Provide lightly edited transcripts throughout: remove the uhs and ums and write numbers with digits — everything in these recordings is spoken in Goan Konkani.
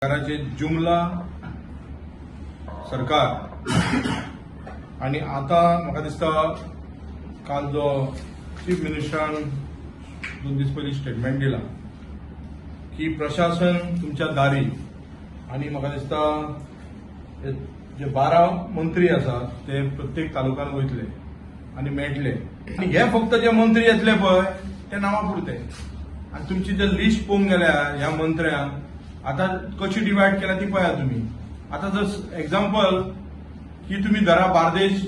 सरकाराचे जुमला सरकार आनी आतां म्हाका दिसता काल जो चीफ मिनिस्टरान 2 दीस पयलीं स्टेटमेंट दिला की प्रशासन तुमच्या दारी आनी म्हाका दिसता हे जे 12 मंत्री आसात ते प्रत्येक तालुक्यान वयतले आनी मेळटले. आनी हे फक्त जे मंत्री येतले पळय ते नांवा पुरते. आनी तुमची जे लिस्ट पळोवंक गेल्यार ह्या मंत्र्यांक आतां कशी डिवायड केल्या ती पळया तुमी. आतां जर एग्जाम्पल की तुमी धरा बार्देश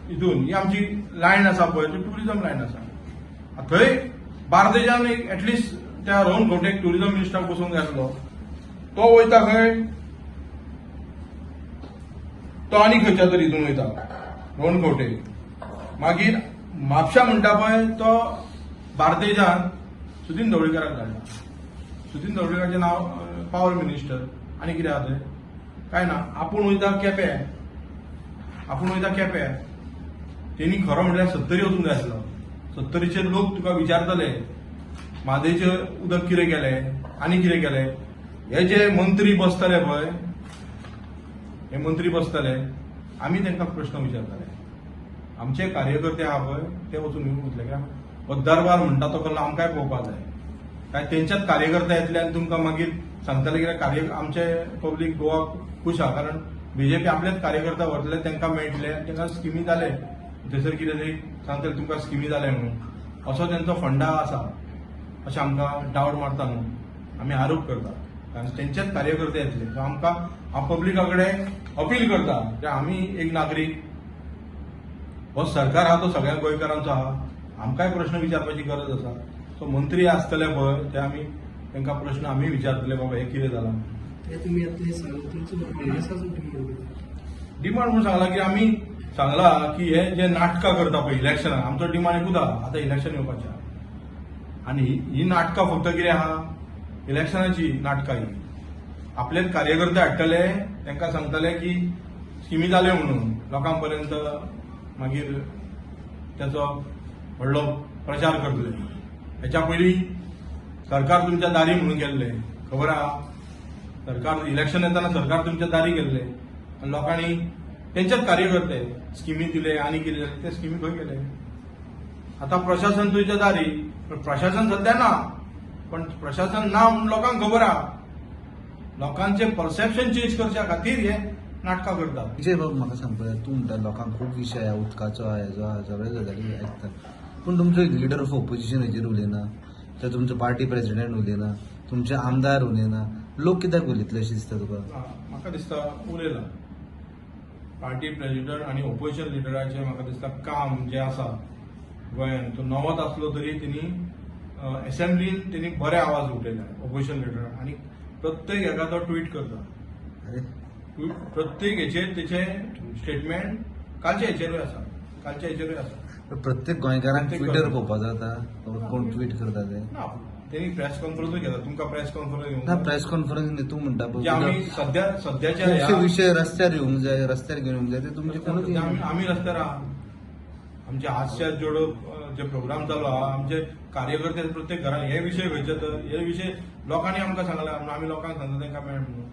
हितून ही आमची लायन आसा पळय, ती टुरिजम लायन आसा. थंय बार्देजान एक एटलिस्ट त्या रोहन खंवटेक टुरिजम मिनिस्टराक बसोवंक जाय आसलो. तो वयता खंय? तो आनी खंयच्या तरी हितून वयता रोहन खंवटे. मागीर म्हापशा म्हणटा पळय, तो बार्देजान सुदीन ढवळीकाराक धाडला. सुदीन ढवळीकाराचें नांव पावर मिनिस्टर. आनी कितें आहा थंय? काय ना. आपूण वयता केपें, आपूण वयता केपें. तेणी खरो म्हणल्यार सत्तरी वचूंक जाय आसलो. सत्तरीचे लोक तुका विचारतले, म्हादयचें उदक कितें केलें आनी कितें केलें. हे जे मंत्री बसतले पळय, हे मंत्री बसतले, आमी तांकां प्रश्न विचारतले. आमचे कार्यकर्ते आहा पळय ते वचून वतले. कित्याक हो दरबार म्हणटा तो कसलो आमकांय पळोवपाक जाय. काय तेंच्याच कार्यकर्ते येतले आनी तुमकां मागीर सांगतले कित्याक कार्य आमचे पब्लीक गोवा खूश आहा, कारण बीजेपी आपलेच कार्यकर्ता व्हरतले, तांकां मेळटले आनी तांकां स्किमी जाले. थंयसर कितें तरी सांगतले तुमकां स्किमी जाले म्हणून. असो तेंचो फंडा आसा अशें आमकां डावट मारता न्हू, आमी आरोप करता, कारण तेंचेच कार्यकर्ते येतले. सो आमकां हांव पब्लिका कडेन अपील करता की आमी एक नागरीक, हो सरकार आहा तो सगळ्या गोंयकारांचो आहा. आमकांय प्रश्न विचारपाची गरज आसा. सो मंत्री आसतले पळय ते आमी तांकां प्रश्न आमी विचारतले, बाबा हे कितें जालां. ते तुमी आता हे सांगला, तुमचो काँग्रेसाचो डिमांड कितें? डिमांड म्हणून सांगला की आमी सांगला की हे जे नाटकां करता पळय इलेक्शनाक, आमचो डिमांड एकूच आहा. आतां इलेक्शन येवपाचें आहा आनी ही नाटकां फक्त कितें आहा? इलेक्शनाची नाटकां ही. आपलेच कार्यकर्ते हाडटले, तांकां सांगतले की स्किमी जाल्यो म्हणून लोकां पर्यंत, मागीर तेचो व्हडलो प्रचार करतले. हेच्या पयलीं सरकार तुमच्या दारी म्हणून गेल्ले, खबर आहा? सरकार इलेक्शन येताना सरकार तुमच्या दारी गेल्ले आनी लोकांनी तेंचेच कार्यकर्ते स्किमी दिले आनी कितें जालें, ते स्किमी खंय गेले? आतां प्रशासन तुमच्या दारी, पण प्रशासन सध्या ना. पण प्रशासन ना म्हणून लोकांक खबर आहा. लोकांचे परसेप्शन चेंज करच्या खातीर हे नाटकां करतात. विजय बाब, म्हाका सांगपा जाय, तूं म्हणटा लोकांक खूब विशय आहा, उदकाचो आहा, हेजो आहा, सगळे गजाली आयकता, पूण तुमचो लिडर ऑफ ओपोजिशन हेजेर उलयना, तर तुमचो पार्टी प्रेसिडेंट उलयना, तुमचे आमदार उलयना. लोक कित्याक उलयतले अशें दिसता तुका? म्हाका दिसता उलयला पार्टी प्रेसिडेंट आनी ओपोजिशन लिडराचें. म्हाका दिसता काम जें आसा गोंयांत, तो नवोच आसलो तरी तेणी एसेंब्लीन तेणी बरे आवाज उठयले ओपोजिशन लिडर. आनी प्रत्येक हेका तो ट्वीट करता. अरे. ट्वीट प्रत्येक हेचेर तेचे स्टेटमेंट कालच्या हेचेरूय आसा, कालच्या हेचेरूय आसा. प्रत्येक गोंयकारांक प्रत्येक ट्विटर गोंयकार. पळोवपा जाता कोण ट्वीट करता ते? ना, तेणी प्रेस कॉन्फरन्सूय घेता. तुमकां प्रेस कॉन्फरन्स ना, प्रेस कॉन्फरन्स तूं म्हणटा जे आमी सध्या सध्याच्या खुबशे ह्या विशय रस्त्यार येवंक जाय, रस्त्यार घेवन येवंक जाय, ते तुमचे कोणूच आमी रस्त्यार आहा. आमचे हास्य जोडो जे प्रोग्राम चालू आहा, आमचे कार्यकर्ते प्रत्येक घरान हे विशय खंयचे तर हे विशय लोकांनी आमकां सांगला म्हणून आमी लोकांक सांगता, तांकां मेळ म्हणून.